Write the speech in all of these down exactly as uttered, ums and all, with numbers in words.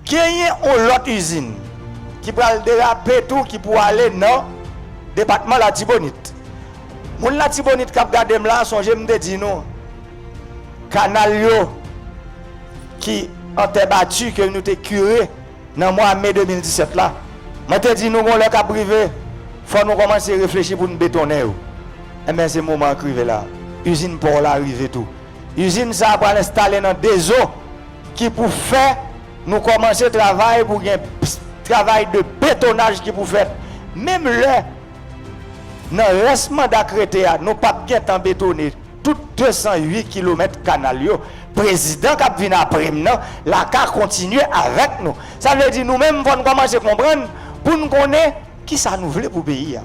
Genyen yon lòt izin ki pral derape tou, ki pou ale nan depatman Latibonit. Moun Latibonit k ap gade m la, sonje m te di nou, kanal yo ki an tè bati, ke nou te kire nan mwa me de mil disèt la, mwen te di nou, gon lè k ap rive, fò nou kòmanse reflechi pou n betonnen yo. Enben, se moman an k rive la. Izin pò la rive tou. Izin sa a pral enstale nan Dezo, ki pou fè nou kòmanse travay, pou gen p-, travay de betonaj ki pou fèt. Menm lè, nan rès manda k rete a, nou p ap gentan betone tout de san uit kilomèt kanal yo, prezidan k ap vin apre m nan la ka kontinye avèk nou. Sa vle di, nou menm, fò n kòmanse konprann pou n konnen kisa nou vle pou peyi a.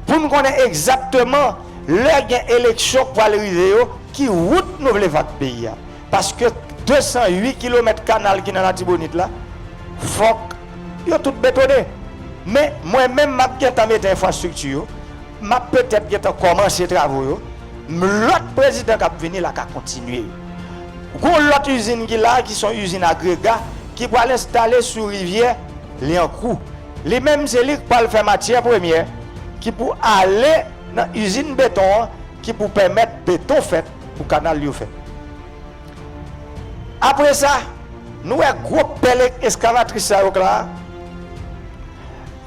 Pou n konnen egzakteman, lè gen eleksyon k pral rive yo, ki wout nou vle vant peyi a. Paske de san uit kilomèt kanal ki nan Latibonit la, fòk yo tout betone. Men, mwen menm, m ap gentan mete enfrastrikti yo, m ap petèt gentan kòmanse travo yo. M, lòt prezidan k ap vini la ka kontinye. Gon lòt izin ki la, ki se yon izin agrega, ki pral enstale sou rivyè Lyankou. Li menm, se li k pral fè matyè premyè, ki pou ale nan izin beton an, ki pou pèmèt beton fèt pou kanal yo fèt. Apre sa, nou wè gwo pèl eskavatris sa yo k la a.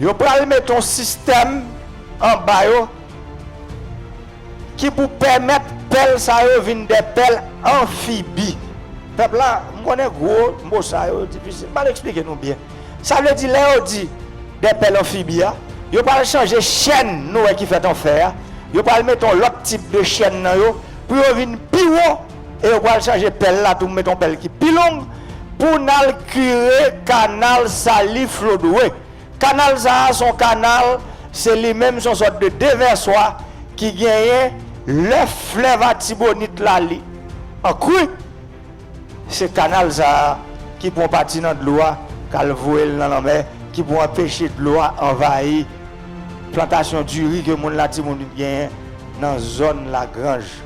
Yo pral mete yon sistèm anba yo ki pou pèmèt pèl sa yo vin de pèl anfibi. Pèp la, m konnen gwo mo sa yo difisil. M pral eksplike nou byen. Sa vle di, lè yo di de pèl anfibi a, yo pral chanje chèn nou wè ki fèt an fè a. Yo pral mete yon lòt tip de chèn nan yo pou yo vin pi wo. E yo pral chanje pèl la tou, mete yon pèl ki pi long pou n al kire kanal Salif Lodwe. Kanal sa a se yon kanal, se li menm, se yon sòt de devèswa ki genyen lè flèv Latibonit la, li an kri. Se kanal sa a ki pran pati nan dlo a, k al voye l nan lanmè, ki pou anpeche dlo a anvayi plantasyon diri ke moun Latibonit genyen nan zòn Lagranj.